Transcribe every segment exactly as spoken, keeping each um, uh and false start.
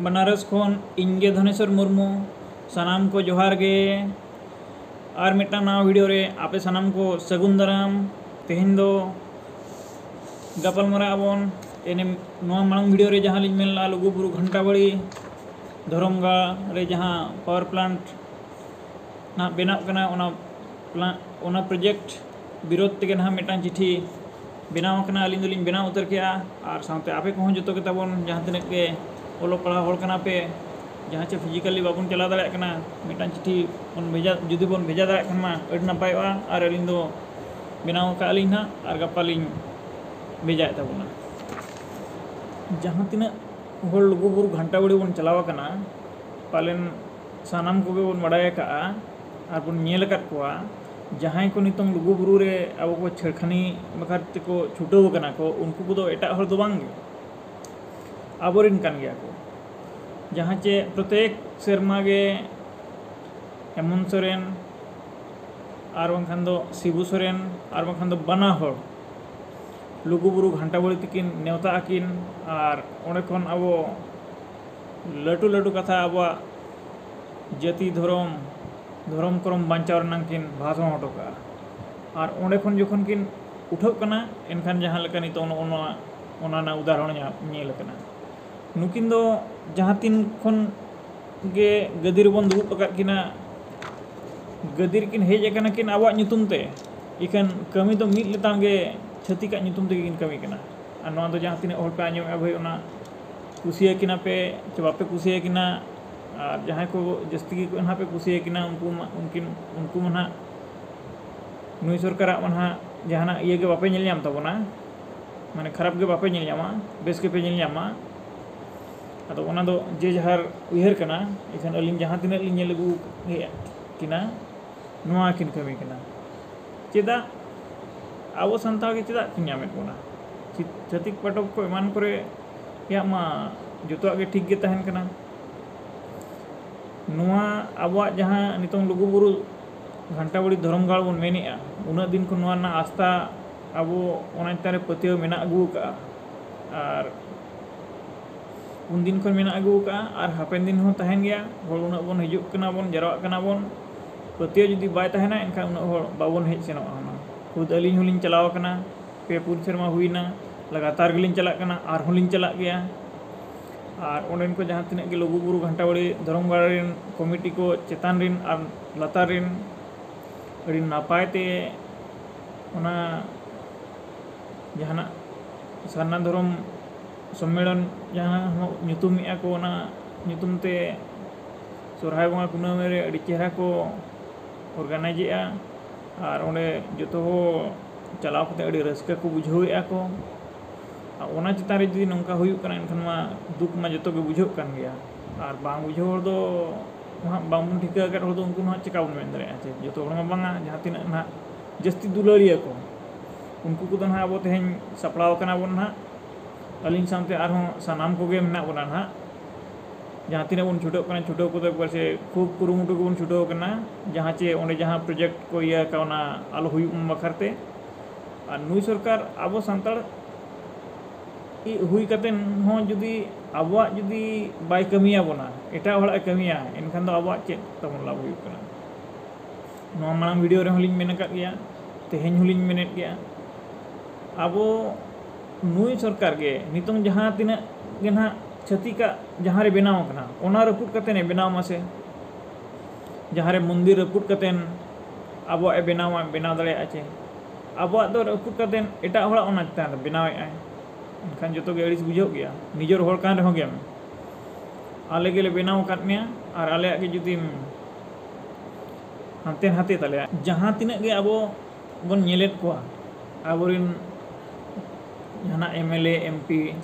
ᱵᱟᱱᱟᱨᱚᱥ ᱠᱷᱚᱱ ᱤᱧ ᱜᱮ ᱫᱷᱚᱱᱮᱥᱚᱨ ᱢᱩᱨᱢᱩ᱾ ᱥᱟᱱᱟᱢ ᱠᱚ ᱡᱚᱦᱟᱨ ᱜᱮ᱾ ᱟᱨ ᱢᱤᱫᱴᱟᱝ ᱱᱟᱣᱟ ᱵᱷᱤᱰᱤᱭᱳ ᱨᱮ ᱟᱯᱮ ᱥᱟᱱᱟᱢ ᱠᱚ ᱥᱟᱹᱜᱩᱱ ᱫᱟᱨᱟᱢ᱾ ᱛᱮᱦᱮᱧ ᱫᱚ ᱜᱟᱯᱟᱞ ᱢᱟᱨᱟᱜ ᱟᱵᱚᱱ᱾ ᱮᱱᱮ ᱱᱚᱣᱟ ᱢᱟᱲᱟᱝ ᱵᱷᱤᱰᱤᱭᱳ ᱨᱮ ᱡᱟᱦᱟᱸ ᱞᱤᱧ ᱢᱮᱱ ᱞᱮᱫᱼᱟ, ᱞᱩᱜᱩᱵᱩᱨᱩ ᱜᱷᱟᱱᱴᱟᱵᱟᱲᱤ ᱫᱷᱚᱨᱚᱢ ᱜᱟᱲ ᱨᱮ ᱡᱟᱦᱟᱸ ᱯᱟᱣᱟᱨ ᱯᱞᱟᱱᱴ ᱱᱟᱦᱟᱜ ᱵᱮᱱᱟᱜ ᱠᱟᱱᱟ, ᱚᱱᱟ ᱯᱞᱟ- ᱚᱱᱟ ᱯᱨᱚᱡᱮᱠᱴ ᱵᱤᱨᱳᱫᱷ ᱛᱮᱜᱮ ᱱᱟᱦᱟᱜ ᱢᱤᱫᱴᱟᱝ ᱪᱤᱴᱷᱤ ᱵᱮᱱᱟᱣ ᱟᱠᱟᱱᱟ᱾ ᱟᱹᱞᱤᱧ ᱫᱚᱞᱤᱧ ᱵᱮᱱᱟᱣ ᱩᱛᱟᱹᱨ ᱠᱮᱜᱼᱟ᱾ ᱟᱨ ᱥᱟᱶᱛᱮ ᱟᱯᱮ ᱠᱚᱦᱚᱸ ᱡᱚᱛᱚ ᱜᱮ ᱛᱟᱵᱚᱱ ᱡᱟᱦᱟᱸ ᱛᱤᱱᱟᱹᱜ ᱜᱮ ᱚᱞᱚᱜ ᱯᱟᱲᱦᱟᱣ ᱦᱚᱲ ᱠᱟᱱᱟ ᱯᱮ, ᱡᱟᱦᱟᱸ ᱪᱮ ᱯᱷᱤᱡᱤᱠᱟᱞᱤ ᱵᱟᱵᱚᱱ ᱪᱟᱞᱟᱣ ᱫᱟᱲᱮᱭᱟᱜ ᱠᱟᱱᱟ, ᱢᱤᱫᱴᱟᱝ ᱪᱤᱴᱷᱤ ᱵᱚᱱ ᱵᱷᱮᱡᱟ, ᱡᱩᱫᱤ ᱵᱚᱱ ᱵᱷᱮᱡᱟ ᱫᱟᱲᱮᱭᱟᱜ ᱠᱷᱟᱱ ᱢᱟ ᱟᱹᱰᱤ ᱱᱟᱯᱟᱭᱚᱜᱼᱟ᱾ ᱟᱨ ᱟᱹᱞᱤᱧ ᱫᱚ ᱵᱮᱱᱟᱣ ᱟᱠᱟᱫ ᱟᱹᱞᱤᱧ ᱱᱟᱦᱟᱜ, ᱟᱨ ᱜᱟᱯᱟ ᱞᱤᱧ ᱵᱷᱮᱡᱟᱭᱮᱫ ᱛᱟᱵᱚᱱᱟ᱾ ᱡᱟᱦᱟᱸ ᱛᱤᱱᱟᱹᱜ ᱦᱚᱲ ᱞᱩᱜᱩᱵᱩᱨᱩ ᱜᱷᱟᱱᱴᱟᱵᱟᱲᱤ ᱵᱚᱱ ᱪᱟᱞᱟᱣ ᱟᱠᱟᱱᱟ, ᱯᱟᱞᱮᱱ ᱥᱟᱱᱟᱢ ᱠᱚᱜᱮ ᱵᱚᱱ ᱵᱟᱲᱟᱭ ᱟᱠᱟᱫᱼᱟ ᱟᱨ ᱵᱚᱱ ᱧᱮᱞ ᱟᱠᱟᱫ ᱠᱚᱣᱟ᱾ ᱡᱟᱦᱟᱸᱭ ᱠᱚ ᱱᱤᱛᱚᱝ ᱞᱩᱜᱩᱵᱩᱨᱩ ᱨᱮ ᱟᱵᱚ ᱠᱚ ᱪᱷᱟᱹᱲᱠᱷᱟᱹᱱᱤ ᱵᱟᱠᱷᱨᱟ ᱛᱮᱠᱚ ᱪᱷᱩᱴᱟᱹᱣ ᱟᱠᱟᱱᱟ ᱠᱚ, ᱩᱱᱠᱩ ᱠᱚᱫᱚ ᱮᱴᱟᱜ ᱦᱚᱲ ᱫᱚ ᱵᱟᱝ ᱜᱮ, ᱟᱵᱚᱨᱮᱱ ᱠᱟᱱ ᱜᱮᱭᱟ ᱠᱚ᱾ ᱡᱟᱦᱟᱸ ᱪᱮ ᱯᱨᱚᱛᱮᱠ ᱥᱮᱨᱢᱟ ᱜᱮ ᱦᱮᱢᱚᱱᱛ ᱥᱚᱨᱮᱱ ᱟᱨ ᱵᱟᱝᱠᱷᱟᱱ ᱫᱚ ᱥᱤᱵᱩ ᱥᱚᱨᱮᱱ ᱟᱨ ᱵᱟᱝᱠᱷᱟᱱ ᱫᱚ ᱵᱟᱱᱟ ᱦᱚᱲ ᱞᱩᱜᱩᱵᱩᱨᱩ ᱜᱷᱟᱱᱴᱟᱵᱟᱲᱤ ᱛᱮᱠᱤᱱ ᱱᱮᱣᱛᱟ ᱟᱹᱠᱤᱱ᱾ ᱟᱨ ᱚᱸᱰᱮ ᱠᱷᱚᱱ ᱟᱵᱚ ᱞᱟᱹᱴᱩ ᱞᱟᱹᱴᱩ ᱠᱟᱛᱷᱟ, ᱟᱵᱚᱣᱟᱜ ᱡᱟᱹᱛᱤ, ᱫᱷᱚᱨᱚᱢ, ᱫᱷᱚᱨᱚᱢ ᱠᱚᱨᱚᱢ ᱵᱟᱧᱪᱟᱣ ᱨᱮᱱᱟᱜ ᱠᱤᱱ ᱵᱷᱟᱥᱚᱱ ᱦᱚᱴᱚ ᱠᱟᱜᱼᱟ᱾ ᱟᱨ ᱚᱸᱰᱮ ᱠᱷᱚᱱ ᱡᱚᱠᱷᱚᱱ ᱠᱤᱱ ᱩᱴᱷᱟᱹᱜ ᱠᱟᱱᱟ, ᱮᱱᱠᱷᱟᱱ ᱡᱟᱦᱟᱸ ᱞᱮᱠᱟ ᱱᱤᱛᱚᱜ ᱱᱚᱜᱼᱚ ᱱᱚᱣᱟ, ᱚᱱᱟ ᱨᱮᱱᱟᱜ ᱩᱫᱟᱦᱚᱨᱚᱱ ᱧᱟ- ᱧᱮᱞ ᱟᱠᱟᱱᱟ᱾ ᱱᱩᱠᱤᱱ ᱫᱚ ᱡᱟᱦᱟᱸ ᱛᱤᱱ ᱠᱷᱚᱱ ᱜᱮ ᱜᱟᱹᱫᱤ ᱨᱮᱵᱚᱱ ᱫᱩᱲᱩᱵ ᱟᱠᱟᱫ ᱠᱤᱱᱟ, ᱜᱟᱹᱫᱤ ᱨᱮᱠᱤᱱ ᱦᱮᱡ ᱟᱠᱟᱱᱟ ᱠᱤᱱ ᱟᱵᱚᱣᱟᱜ ᱧᱩᱛᱩᱢ ᱛᱮ, ᱤᱠᱷᱟᱹᱱ ᱠᱟᱹᱢᱤ ᱫᱚ ᱢᱤᱫ ᱞᱮᱛᱟᱲ ᱜᱮ ᱪᱷᱟᱹᱛᱤᱠᱟᱜ ᱧᱩᱛᱩᱢ ᱛᱮᱜᱮ ᱠᱤᱱ ᱠᱟᱹᱢᱤ ᱠᱟᱱᱟ᱾ ᱟᱨ ᱱᱚᱣᱟ ᱫᱚ ᱡᱟᱦᱟᱸ ᱛᱤᱱᱟᱹᱜ ᱦᱚᱲ ᱯᱮ ᱟᱸᱡᱚᱢᱮᱫᱼᱟ ᱵᱷᱟᱹᱭ, ᱚᱱᱟ ᱠᱩᱥᱤᱭᱟᱹᱠᱤᱱᱟ ᱯᱮ ᱪᱮ ᱵᱟᱯᱮ ᱠᱩᱥᱤᱭᱟᱹᱠᱤᱱᱟ, ᱟᱨ ᱡᱟᱦᱟᱸᱭ ᱠᱚ ᱡᱟᱹᱥᱛᱤ ᱜᱮᱠᱚ ᱱᱟᱦᱟᱜ ᱯᱮ ᱠᱩᱥᱤᱭᱟᱹᱠᱤᱱᱟ, ᱩᱱᱠᱩ ᱢᱟ, ᱩᱱᱠᱤᱱ, ᱩᱱᱠᱩ ᱢᱟ ᱱᱟᱦᱟᱜ ᱱᱩᱭ ᱥᱚᱨᱠᱟᱨᱟᱜ ᱢᱟ ᱱᱟᱦᱟᱜ ᱡᱟᱦᱟᱱᱟᱜ ᱤᱭᱟᱹ ᱜᱮ ᱵᱟᱯᱮ ᱧᱮᱞ ᱧᱟᱢ ᱛᱟᱵᱚᱱᱟ, ᱢᱟᱱᱮ ᱠᱷᱟᱨᱟᱯ ᱜᱮ ᱵᱟᱯᱮ ᱧᱮᱞ ᱧᱟᱢᱟ, ᱵᱮᱥ ᱜᱮᱯᱮ ᱧᱮᱞ ᱧᱟᱢᱟ᱾ ᱟᱫᱚ ᱚᱱᱟ ᱫᱚ ᱡᱮ ᱡᱟᱦᱟᱨ ᱩᱭᱦᱟᱹᱨ ᱠᱟᱱᱟ, ᱮᱱᱠᱷᱟᱱ ᱟᱹᱞᱤᱧ ᱡᱟᱦᱟᱸ ᱛᱤᱱᱟᱹᱜ ᱞᱤᱧ ᱧᱮᱞ ᱟᱹᱜᱩ ᱠᱮᱫ ᱠᱤᱱᱟ, ᱱᱚᱣᱟ ᱠᱤᱱ ᱠᱟᱹᱢᱤ ᱠᱟᱱᱟ᱾ ᱪᱮᱫᱟᱜ ᱟᱵᱚ ᱥᱟᱱᱛᱟᱲ ᱜᱮ ᱪᱮᱫᱟᱜ ᱠᱤᱱ ᱧᱟᱢᱮᱫ ᱵᱚᱱᱟ? ᱪᱷᱤ- ᱪᱷᱟᱹᱛᱤᱠ ᱯᱟᱴᱚᱠ ᱠᱚ ᱮᱢᱟᱱ ᱠᱚᱨᱮ ᱭᱟᱜ ᱢᱟ ᱡᱚᱛᱚᱣᱟᱜ ᱜᱮ ᱴᱷᱤᱠ ᱜᱮ ᱛᱟᱦᱮᱱ ᱠᱟᱱᱟ᱾ ᱱᱚᱣᱟ ᱟᱵᱚᱣᱟᱜ ᱡᱟᱦᱟᱸ ᱱᱤᱛᱚᱝ ᱞᱩᱜᱩᱵᱩᱨᱩ ᱜᱷᱟᱱᱴᱟᱵᱟᱲᱤ ᱫᱷᱚᱨᱚᱢ ᱜᱟᱲ ᱵᱚᱱ ᱢᱮᱱᱮᱫᱼᱟ, ᱩᱱᱟᱹᱜ ᱫᱤᱱ ᱠᱷᱚᱱ ᱱᱚᱣᱟ ᱨᱮᱱᱟᱜ ᱟᱥᱛᱷᱟ ᱟᱵᱚ ᱚᱱᱟ ᱪᱮᱛᱟᱱ ᱨᱮ ᱯᱟᱹᱛᱭᱟᱹᱣ ᱢᱮᱱᱟᱜ ᱟᱹᱜᱩ ᱟᱠᱟᱫᱼᱟ᱾ ᱟᱨ ᱩᱱᱫᱤᱱ ᱠᱷᱚᱱ ᱢᱮᱱᱟᱜ ᱟᱹᱜᱩ ᱟᱠᱟᱫᱼᱟ ᱟᱨ ᱦᱟᱯᱮᱱ ᱫᱤᱱ ᱦᱚᱸ ᱛᱟᱦᱮᱱ ᱜᱮᱭᱟ᱾ ᱦᱚᱲ ᱩᱱᱟᱹᱜ ᱵᱚᱱ ᱦᱤᱡᱩᱜ ᱠᱟᱱᱟ ᱵᱚᱱ, ᱡᱟᱨᱣᱟᱜ ᱠᱟᱱᱟ ᱵᱚᱱ, ᱯᱟᱹᱛᱭᱟᱹᱣ ᱡᱩᱫᱤ ᱵᱟᱭ ᱛᱟᱦᱮᱱᱟ, ᱮᱱᱠᱷᱟᱱ ᱩᱱᱟᱹᱜ ᱦᱚᱲ ᱵᱟᱵᱚᱱ ᱦᱮᱡ ᱥᱮᱱᱚᱜᱼᱟ᱾ ᱦᱩᱱᱟᱹᱝ ᱠᱷᱩᱫ ᱟᱹᱞᱤᱧ ᱦᱚᱸᱞᱤᱧ ᱪᱟᱞᱟᱣ ᱟᱠᱟᱱᱟ, ᱯᱮ ᱯᱩᱱ ᱥᱮᱨᱢᱟ ᱦᱩᱭᱱᱟ, ᱞᱟᱜᱟᱛᱟᱨ ᱜᱮᱞᱤᱧ ᱪᱟᱞᱟᱜ ᱠᱟᱱᱟ, ᱟᱨᱦᱚᱸ ᱞᱤᱧ ᱪᱟᱞᱟᱜ ᱜᱮᱭᱟ᱾ ᱟᱨ ᱚᱸᱰᱮᱱ ᱠᱚ ᱡᱟᱦᱟᱸ ᱛᱤᱱᱟᱹᱜ ᱜᱮ ᱞᱩᱜᱩᱵᱩᱨᱩ ᱜᱷᱟᱱᱴᱟ ᱵᱟᱲᱮ ᱫᱷᱚᱨᱚᱢ ᱜᱟᱲ ᱨᱮᱱ ᱠᱚᱢᱤᱴᱤ ᱠᱚ ᱪᱮᱛᱟᱱ ᱨᱮᱱ ᱟᱨ ᱞᱟᱛᱟᱨ ᱨᱮᱱ, ᱟᱹᱰᱤ ᱱᱟᱯᱟᱭ ᱛᱮ ᱚᱱᱟ ᱡᱟᱦᱟᱱᱟᱜ ᱥᱟᱨᱱᱟ ᱫᱷᱚᱨᱚᱢ ᱥᱚᱢᱢᱮᱞᱚᱱ ᱡᱟᱦᱟᱸ ᱦᱚᱸ ᱧᱩᱛᱩᱢᱮᱜᱼᱟ ᱠᱚ, ᱚᱱᱟ ᱧᱩᱛᱩᱢ ᱛᱮ ᱥᱚᱨᱦᱟᱭ ᱵᱚᱸᱜᱟ ᱠᱩᱱᱟᱹᱢᱤ ᱨᱮ ᱟᱹᱰᱤ ᱪᱮᱦᱨᱟ ᱠᱚ ᱚᱨᱜᱟᱱᱟᱭᱤᱡᱮᱜᱼᱟ᱾ ᱟᱨ ᱚᱸᱰᱮ ᱡᱚᱛᱚ ᱦᱚᱲ ᱪᱟᱞᱟᱣ ᱠᱟᱛᱮ ᱟᱹᱰᱤ ᱨᱟᱹᱥᱠᱟᱹ ᱠᱚ ᱵᱩᱡᱷᱟᱹᱣᱮᱫᱼᱟ ᱠᱚ᱾ ᱟᱨ ᱚᱱᱟ ᱪᱮᱛᱟᱱ ᱨᱮ ᱡᱩᱫᱤ ᱱᱚᱝᱠᱟ ᱦᱩᱭᱩᱜ ᱠᱟᱱᱟ, ᱮᱱᱠᱷᱟᱱ ᱢᱟ ᱫᱩᱠ ᱢᱟ ᱡᱚᱛᱚ ᱜᱮ ᱵᱩᱡᱷᱟᱹᱜ ᱠᱟᱱ ᱜᱮᱭᱟ᱾ ᱟᱨ ᱵᱟᱝ ᱵᱩᱡᱷᱟᱹᱣ ᱦᱚᱲ ᱫᱚ ᱦᱟᱸᱜ, ᱵᱟᱝᱵᱚᱱ ᱴᱷᱤᱠᱟᱹ ᱟᱠᱟᱫ ᱦᱚᱲ ᱫᱚ ᱩᱱᱠᱩ ᱦᱚᱸ ᱦᱟᱸᱜ ᱪᱮᱠᱟ ᱵᱚᱱ ᱢᱮᱱ ᱫᱟᱲᱮᱭᱟᱜᱼᱟ? ᱡᱮ ᱡᱚᱛᱚ ᱦᱚᱲ ᱢᱟ ᱵᱟᱝᱟ, ᱡᱟᱦᱟᱸ ᱛᱤᱱᱟᱹᱜ ᱱᱟᱦᱟᱜ ᱡᱟᱹᱥᱛᱤ ᱫᱩᱞᱟᱹᱲᱤᱭᱟᱹ ᱠᱚ, ᱩᱱᱠᱩ ᱠᱚᱫᱚ ᱱᱟᱦᱟᱜ ᱟᱵᱚ ᱛᱮᱦᱮᱧ ᱥᱟᱯᱲᱟᱣ ᱠᱟᱱᱟ ᱵᱚᱱ ᱱᱟᱦᱟᱜ᱾ ᱟᱹᱞᱤᱧ ᱥᱟᱶᱛᱮ ᱟᱨᱦᱚᱸ ᱥᱟᱱᱟᱢ ᱠᱚᱜᱮ ᱢᱮᱱᱟᱜ ᱵᱚᱱᱟ ᱱᱟᱦᱟᱜ᱾ ᱡᱟᱦᱟᱸ ᱛᱤᱱᱟᱹᱜ ᱵᱚᱱ ᱪᱷᱩᱴᱟᱹᱜ ᱠᱟᱱᱟ, ᱪᱷᱩᱴᱟᱹᱣ ᱠᱚᱫᱚ ᱮᱠᱵᱟᱨ ᱥᱮ ᱠᱷᱩᱵ ᱠᱩᱨᱩᱢᱩᱴᱩ ᱜᱮᱵᱚᱱ ᱪᱷᱩᱴᱟᱹᱣ ᱠᱟᱱᱟ, ᱡᱟᱦᱟᱸ ᱪᱮ ᱚᱸᱰᱮ ᱡᱟᱦᱟᱸ ᱯᱨᱚᱡᱮᱠᱴ ᱠᱚ ᱤᱭᱟᱹ ᱟᱠᱟᱫ, ᱚᱱᱟ ᱟᱞᱚ ᱦᱩᱭᱩᱜ ᱢᱟ ᱵᱟᱠᱷᱨᱟ ᱛᱮ᱾ ᱟᱨ ᱱᱩᱭ ᱥᱚᱨᱠᱟᱨ ᱟᱵᱚ ᱥᱟᱱᱛᱟᱲ ᱤ-, ᱦᱩᱭ ᱠᱟᱛᱮ ᱦᱚᱸ ᱡᱩᱫᱤ ᱟᱵᱚᱣᱟᱜ ᱡᱩᱫᱤ ᱵᱟᱭ ᱠᱟᱹᱢᱤᱭᱟᱵᱚᱱᱟ, ᱮᱴᱟᱜ ᱦᱚᱲᱟᱜ ᱮ ᱠᱟᱹᱢᱤᱭᱟ, ᱮᱱᱠᱷᱟᱱ ᱫᱚ ᱟᱵᱚᱣᱟᱜ ᱪᱮᱫ ᱛᱟᱵᱚᱱ ᱞᱟᱵᱷ ᱦᱩᱭᱩᱜ ᱠᱟᱱᱟ? ᱱᱚᱣᱟ ᱢᱟᱲᱟᱝ ᱵᱷᱤᱰᱤᱭᱳ ᱨᱮᱦᱚᱸ ᱞᱤᱧ ᱢᱮᱱ ᱟᱠᱟᱫ ᱜᱮᱭᱟ, ᱛᱮᱦᱮᱧ ᱦᱚᱸᱞᱤᱧ ᱢᱮᱱᱮᱫ ᱜᱮᱭᱟ, ᱟᱵᱚ ᱱᱩᱭ ᱥᱚᱨᱠᱟᱨ ᱜᱮ ᱱᱤᱛᱚᱝ ᱡᱟᱦᱟᱸ ᱛᱤᱱᱟᱹᱜ ᱜᱮ ᱱᱟᱦᱟᱜ ᱪᱷᱟᱹᱛᱤᱠᱟᱜ ᱡᱟᱦᱟᱸ ᱨᱮ ᱵᱮᱱᱟᱣ ᱟᱠᱟᱱᱟ, ᱚᱱᱟ ᱨᱟᱹᱯᱩᱫ ᱠᱟᱛᱮ ᱮ ᱵᱮᱱᱟᱣ ᱢᱟᱥᱮ᱾ ᱡᱟᱦᱟᱸ ᱨᱮ ᱢᱚᱱᱫᱤᱨ ᱨᱟᱹᱯᱩᱫ ᱠᱟᱛᱮ ᱟᱵᱚᱣᱟᱜ ᱮ ᱵᱮᱱᱟᱣᱟ, ᱵᱮᱱᱟᱣ ᱫᱟᱲᱮᱭᱟᱜᱼᱟ ᱪᱮ? ᱟᱵᱚᱣᱟᱜ ᱫᱚ ᱨᱟᱹᱯᱩᱫ ᱠᱟᱛᱮ ᱮᱴᱟᱜ ᱦᱚᱲᱟᱜ ᱚᱱᱟ ᱪᱮᱛᱟᱱ ᱨᱮ ᱵᱮᱱᱟᱣᱮᱫᱼᱟᱭ, ᱮᱱᱠᱷᱟᱱ ᱡᱚᱛᱚ ᱜᱮ ᱟᱹᱲᱤᱥ ᱵᱩᱡᱷᱟᱹᱜ ᱜᱮᱭᱟ᱾ ᱱᱤᱡᱮᱨ ᱦᱚᱲ ᱠᱟᱱ ᱨᱮᱦᱚᱸ ᱜᱮᱢ, ᱟᱞᱮ ᱜᱮᱞᱮ ᱵᱮᱱᱟᱣ ᱟᱠᱟᱫ ᱢᱮᱭᱟ ᱟᱨ ᱟᱞᱮᱭᱟᱜ ᱜᱮ ᱡᱩᱫᱤᱢ ᱦᱟᱱᱛᱮ ᱱᱟᱛᱮ ᱛᱟᱞᱮᱭᱟ᱾ ᱡᱟᱦᱟᱸ ᱛᱤᱱᱟᱹᱜ ᱜᱮ ᱟᱵᱚ ᱵᱚᱱ ᱧᱮᱞᱮᱫ ᱠᱚᱣᱟ, ᱟᱵᱚᱨᱮᱱ ᱡᱟᱦᱟᱱᱟᱜ M L A, M P,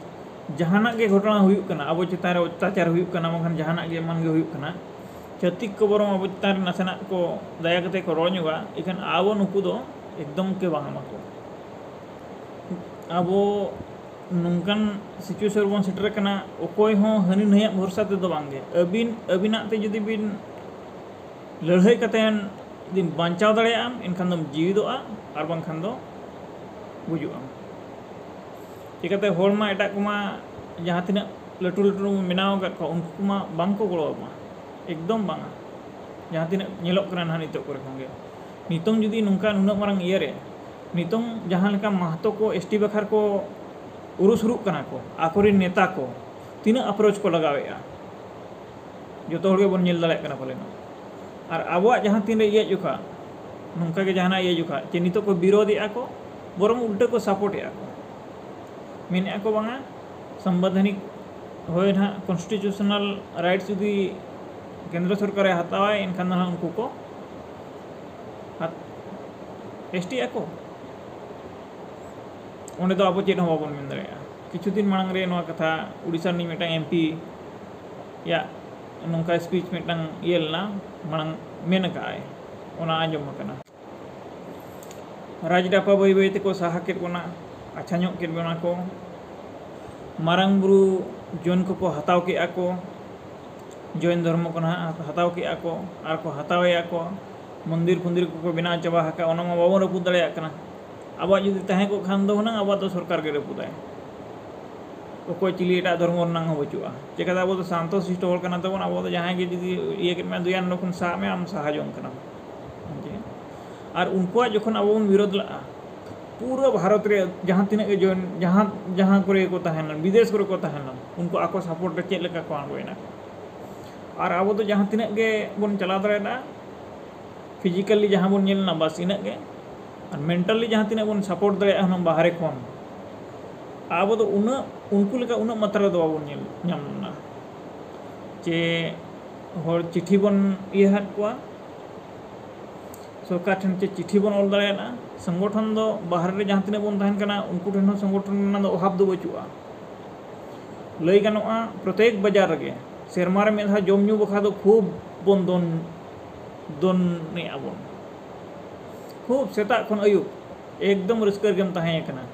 ᱡᱟᱦᱟᱱᱟᱜ ᱜᱮ ᱜᱷᱚᱴᱚᱱᱟ ᱦᱩᱭᱩᱜ ᱠᱟᱱᱟ, ᱟᱵᱚ ᱪᱮᱛᱟᱱ ᱨᱮ ᱚᱛᱛᱟᱪᱟᱨ ᱦᱩᱭᱩᱜ ᱠᱟᱱᱟ, ᱵᱟᱝᱠᱷᱟᱱ ᱡᱟᱦᱟᱱᱟᱜ ᱜᱮ ᱮᱢᱟᱱ ᱜᱮ ᱦᱩᱭᱩᱜ ᱠᱟᱱᱟ, ᱪᱷᱟᱹᱛᱤᱠ ᱠᱚ ᱵᱚᱨᱚᱝ ᱟᱵᱚ ᱪᱮᱛᱟᱱ ᱨᱮ ᱱᱟᱥᱮᱱᱟᱜ ᱠᱚ ᱫᱟᱭᱟ ᱠᱟᱛᱮ ᱠᱚ ᱨᱚᱲ ᱧᱚᱜᱟ, ᱤᱠᱷᱟᱹᱱ ᱟᱵᱚ ᱱᱩᱠᱩ ᱫᱚ ᱮᱠᱫᱚᱢ ᱜᱮ ᱵᱟᱝ ᱮᱢᱟ ᱠᱚ᱾ ᱟᱵᱚ ᱱᱚᱝᱠᱟᱱ ᱥᱤᱪᱩᱭᱮᱥᱚᱱ ᱨᱮᱵᱚᱱ ᱥᱮᱴᱮᱨ ᱟᱠᱟᱱᱟ, ᱚᱠᱚᱭ ᱦᱚᱸ ᱦᱟᱹᱱᱤ ᱱᱟᱹᱭᱟᱜ ᱵᱷᱚᱨᱥᱟ ᱛᱮᱫᱚ ᱵᱟᱝᱜᱮ᱾ ᱟᱹᱵᱤᱱ ᱟᱹᱵᱤᱱᱟᱜ ᱛᱮ ᱡᱩᱫᱤ ᱵᱤᱱ ᱞᱟᱹᱲᱦᱟᱹᱭ ᱠᱟᱛᱮ ᱡᱩᱫᱤᱢ ᱵᱟᱧᱪᱟᱣ ᱫᱟᱲᱮᱭᱟᱜᱼᱟᱢ, ᱮᱱᱠᱷᱟᱱ ᱫᱚᱢ ᱡᱤᱣᱤᱫᱚᱜᱼᱟ, ᱟᱨ ᱵᱟᱝᱠᱷᱟᱱ ᱫᱚ ᱜᱩᱡᱩᱜ ᱟᱢ᱾ ᱪᱤᱠᱟᱹᱛᱮ ᱦᱚᱲ ᱢᱟ ᱮᱴᱟᱜ ᱠᱚᱢᱟ ᱡᱟᱦᱟᱸ ᱛᱤᱱᱟᱹᱜ ᱞᱟᱹᱴᱩ ᱞᱟᱹᱴᱩ ᱵᱚᱱ ᱵᱮᱱᱟᱣ ᱟᱠᱟᱫ ᱠᱚᱣᱟ, ᱩᱱᱠᱩ ᱠᱚᱢᱟ ᱵᱟᱝ ᱠᱚ ᱜᱚᱲᱚ ᱟᱵᱚᱱᱟ, ᱮᱠᱫᱚᱢ ᱵᱟᱝᱟ᱾ ᱡᱟᱦᱟᱸ ᱛᱤᱱᱟᱹᱜ ᱧᱮᱞᱚᱜ ᱠᱟᱱᱟ ᱱᱟᱦᱟᱜ ᱱᱤᱛᱚᱜ ᱠᱚᱨᱮ ᱠᱷᱚᱱ ᱜᱮ, ᱱᱤᱛᱚᱝ ᱡᱩᱫᱤ ᱱᱚᱝᱠᱟ ᱱᱩᱱᱟᱹᱜ ᱢᱟᱨᱟᱝ ᱤᱭᱟᱹ ᱨᱮ, ᱱᱤᱛᱚᱝ ᱡᱟᱦᱟᱸ ᱞᱮᱠᱟ ᱢᱟᱦᱟᱛᱚ ᱠᱚ ᱮᱥ ᱴᱤ ᱵᱟᱠᱷᱨᱟ ᱠᱚ ᱩᱨᱩᱥᱩᱨᱩᱜ ᱠᱟᱱᱟ ᱠᱚ, ᱟᱠᱚᱨᱮᱱ ᱱᱮᱛᱟ ᱠᱚ ᱛᱤᱱᱟᱹᱜ ᱟᱯᱨᱳᱪ ᱠᱚ ᱞᱟᱜᱟᱣᱮᱫᱼᱟ, ᱡᱚᱛᱚ ᱦᱚᱲ ᱜᱮᱵᱚᱱ ᱧᱮᱞ ᱫᱟᱲᱮᱭᱟᱜ ᱠᱟᱱᱟ ᱯᱟᱞᱮᱱ᱾ ᱟᱨ ᱟᱵᱚᱣᱟᱜ ᱡᱟᱦᱟᱸ ᱛᱤᱱᱨᱮ ᱤᱭᱟᱹ ᱡᱚᱠᱷᱟ, ᱱᱚᱝᱠᱟ ᱜᱮ ᱡᱟᱦᱟᱱᱟᱜ ᱤᱭᱟᱹ ᱡᱚᱠᱷᱟ, ᱪᱮ ᱱᱤᱛᱚᱜ ᱠᱚ ᱵᱤᱨᱳᱫᱷᱮᱜᱼᱟ ᱠᱚ, ᱵᱚᱨᱚᱝ ᱩᱞᱴᱟᱹ ᱠᱚ ᱥᱟᱯᱳᱨᱴᱮᱜᱼᱟ ᱠᱚ, ᱢᱮᱱᱮᱫᱼᱟ ᱠᱚ ᱵᱟᱝᱟ ᱥᱟᱢᱵᱤᱫᱷᱟᱱᱤᱠ ᱦᱳᱭ ᱱᱟᱦᱟᱜ ᱠᱚᱱᱥᱴᱤᱴᱤᱭᱩᱥᱚᱱᱟᱞ ᱨᱟᱭᱤᱴᱥ ᱡᱩᱫᱤ ᱠᱮᱱᱫᱨᱚ ᱥᱚᱨᱠᱟᱨᱮ ᱦᱟᱛᱟᱣᱟᱭ, ᱮᱱᱠᱷᱟᱱ ᱫᱚ ᱱᱟᱦᱟᱜ ᱩᱱᱠᱩ ᱠᱚ ᱮᱥ ᱴᱤᱜ ᱟᱠᱚ᱾ ᱚᱸᱰᱮ ᱫᱚ ᱟᱵᱚ ᱪᱮᱫ ᱦᱚᱸ ᱵᱟᱵᱚᱱ ᱢᱮᱱ ᱫᱟᱲᱮᱭᱟᱜᱼᱟ᱾ ᱠᱤᱪᱷᱩ ᱫᱤᱱ ᱢᱟᱲᱟᱝ ᱨᱮ ᱱᱚᱣᱟ ᱠᱟᱛᱷᱟ ᱩᱲᱤᱥᱥᱟ ᱨᱤᱱᱤᱡ ᱢᱤᱫᱴᱟᱝ ᱮᱢ ᱯᱤ ᱭᱟᱜ ᱱᱚᱝᱠᱟ ᱥᱯᱤᱪ ᱢᱤᱫᱴᱟᱝ ᱤᱭᱟᱹ ᱞᱮᱱᱟ, ᱢᱟᱲᱟᱝ ᱢᱮᱱ ᱟᱠᱟᱫᱼᱟᱭ, ᱚᱱᱟ ᱟᱸᱡᱚᱢ ᱟᱠᱟᱱᱟ᱾ ᱨᱟᱡᱽᱰᱟᱯᱟ ᱵᱟᱹᱭ ᱵᱟᱹᱭ ᱛᱮᱠᱚ ᱥᱟᱦᱟ ᱠᱮᱫ ᱵᱚᱱᱟ, ᱟᱪᱪᱷᱟ ᱧᱚᱜ ᱠᱮᱫ ᱵᱚᱱᱟ ᱠᱚ᱾ ᱢᱟᱨᱟᱝ ᱵᱩᱨᱩ ᱡᱚᱭᱮᱱ ᱠᱚᱠᱚ ᱦᱟᱛᱟᱣ ᱠᱮᱫᱼᱟ ᱠᱚ, ᱡᱚᱭᱮᱱ ᱫᱷᱚᱨᱢᱚ ᱠᱚ ᱱᱟᱦᱟᱜ ᱦᱟᱛᱟᱣ ᱠᱮᱫᱼᱟ ᱠᱚ ᱟᱨ ᱠᱚ ᱦᱟᱛᱟᱣᱮᱫᱼᱟ ᱠᱚ᱾ ᱢᱚᱱᱫᱤᱨ ᱯᱷᱚᱱᱫᱤᱨ ᱠᱚᱠᱚ ᱵᱮᱱᱟᱣ ᱪᱟᱵᱟ ᱟᱠᱟᱫ, ᱚᱱᱟ ᱢᱟ ᱵᱟᱵᱚᱱ ᱨᱟᱹᱯᱩᱫ ᱫᱟᱲᱮᱭᱟᱜ ᱠᱟᱱᱟ᱾ ᱟᱵᱚᱣᱟᱜ ᱡᱩᱫᱤ ᱛᱟᱦᱮᱸ ᱠᱚᱜ ᱠᱷᱟᱱ ᱫᱚ ᱦᱩᱱᱟᱹᱝ ᱟᱵᱚᱣᱟᱜ ᱫᱚ ᱥᱚᱨᱠᱟᱨ ᱜᱮ ᱨᱟᱹᱯᱩᱫᱟᱭ, ᱚᱠᱚᱭ ᱪᱤᱞᱤ ᱮᱴᱟᱜ ᱫᱷᱚᱨᱢᱚ ᱨᱮᱱᱟᱜ ᱦᱚᱸ ᱵᱟᱹᱪᱩᱜᱼᱟ᱾ ᱪᱮᱠᱟᱛᱮ ᱟᱵᱚ ᱫᱚ ᱥᱟᱱᱛᱚ ᱥᱤᱥᱴᱚ ᱦᱚᱲ ᱠᱟᱱᱟ ᱛᱟᱵᱚᱱ᱾ ᱟᱵᱚ ᱫᱚ ᱡᱟᱦᱟᱸᱭ ᱜᱮ ᱡᱩᱫᱤ ᱤᱭᱟᱹ ᱠᱮᱫ ᱢᱮᱭᱟ, ᱫᱩᱭᱟ ᱱᱚᱰᱮ ᱠᱷᱚᱱ ᱥᱟᱵ ᱢᱮ, ᱟᱢ ᱥᱟᱦᱟ ᱡᱚᱝ ᱠᱟᱱᱟᱢ᱾ ᱟᱨ ᱩᱱᱠᱩᱣᱟᱜ ᱡᱚᱠᱷᱚᱱ ᱟᱵᱚ ᱵᱚᱱ ᱵᱤᱨᱳᱫᱷ ᱞᱟᱜᱼᱟ, ᱯᱩᱨᱟᱹ ᱵᱷᱟᱨᱚᱛ ᱨᱮ ᱡᱟᱦᱟᱸ ᱛᱤᱱᱟᱹᱜ ᱜᱮ ᱡᱚᱭᱮᱱ, ᱡᱟᱦᱟᱸ, ᱡᱟᱦᱟᱸ ᱠᱚᱨᱮ ᱜᱮᱠᱚ ᱛᱟᱦᱮᱱᱟ, ᱵᱤᱫᱮᱥ ᱠᱚᱨᱮ ᱠᱚ ᱛᱟᱦᱮᱱᱟ, ᱩᱱᱠᱩ ᱟᱠᱚ ᱥᱟᱯᱳᱨᱴ ᱨᱮ ᱪᱮᱫ ᱞᱮᱠᱟ ᱠᱚ ᱟᱬᱜᱚᱭᱮᱱᱟ᱾ ᱟᱨ ᱟᱵᱚ ᱫᱚ ᱡᱟᱦᱟᱸ ᱛᱤᱱᱟᱹᱜ ᱜᱮ ᱵᱚᱱ ᱪᱟᱞᱟᱣ ᱫᱟᱲᱮᱭᱟᱜᱼᱟ, ᱯᱷᱤᱡᱤᱠᱟᱞᱤ ᱡᱟᱦᱟᱸ ᱵᱚᱱ ᱧᱮᱞ ᱮᱱᱟ, ᱵᱟᱥ ᱤᱱᱟᱹᱜ ᱜᱮ᱾ ᱟᱨ ᱢᱮᱱᱴᱟᱞᱤ ᱡᱟᱦᱟᱸ ᱛᱤᱱᱟᱹᱜ ᱵᱚᱱ ᱥᱟᱯᱳᱨᱴ ᱫᱟᱲᱮᱭᱟᱜᱼᱟ ᱦᱩᱱᱟᱹᱝ ᱵᱟᱦᱨᱮ ᱠᱷᱚᱱ, ᱟᱵᱚ ᱫᱚ ᱩᱱᱟᱹᱜ, ᱩᱱᱠᱩ ᱞᱮᱠᱟ ᱩᱱᱟᱹᱜ ᱢᱟᱛᱨᱟ ᱫᱚ ᱵᱟᱵᱚᱱ ᱧᱮᱞ ᱧᱟᱢ ᱞᱮᱱᱟ᱾ ᱪᱮ ᱦᱚᱲ ᱪᱤᱴᱷᱤ ᱵᱚᱱ ᱤᱭᱟᱹ ᱟᱫ ᱠᱚᱣᱟ, ᱥᱚᱨᱠᱟᱨ ᱴᱷᱮᱱ ᱪᱮ ᱪᱤᱴᱷᱤ ᱵᱚᱱ ᱚᱞ ᱫᱟᱲᱮᱭᱟᱜᱼᱟ᱾ ᱥᱚᱝᱜᱚᱴᱷᱚᱱ ᱫᱚ ᱵᱟᱦᱨᱮ ᱨᱮ ᱡᱟᱦᱟᱸ ᱛᱤᱱᱟᱹᱜ ᱵᱚᱱ ᱛᱟᱦᱮᱱ ᱠᱟᱱᱟ, ᱩᱱᱠᱩ ᱴᱷᱮᱱ ᱦᱚᱸ ᱥᱚᱝᱜᱚᱴᱷᱚᱱ ᱨᱮᱱᱟᱜ ᱫᱚ ᱚᱵᱷᱟᱵᱽ ᱫᱚ ᱵᱟᱹᱪᱩᱜᱼᱟ᱾ ᱞᱟᱹᱭ ᱜᱟᱱᱚᱜᱼᱟ, ᱯᱨᱚᱛᱮᱠ ᱵᱟᱡᱟᱨ ᱨᱮᱜᱮ ᱥᱮᱨᱢᱟ ᱨᱮ ᱢᱤᱫ ᱫᱷᱟᱣ ᱡᱚᱢ ᱧᱩ ᱵᱟᱠᱷᱨᱟ ᱫᱚ ᱠᱷᱩᱵ ᱵᱚᱱ ᱫᱚᱱ, ᱫᱚᱱᱮᱜᱼᱟ ᱵᱚᱱ᱾ ᱠᱷᱩᱵ ᱥᱮᱛᱟᱜ ᱠᱷᱚᱱ ᱟᱹᱭᱩᱵ ᱮᱠᱫᱚᱢ ᱨᱟᱹᱥᱠᱟᱹ ᱨᱮᱜᱮᱢ ᱛᱟᱦᱮᱸ ᱠᱟᱱᱟ᱾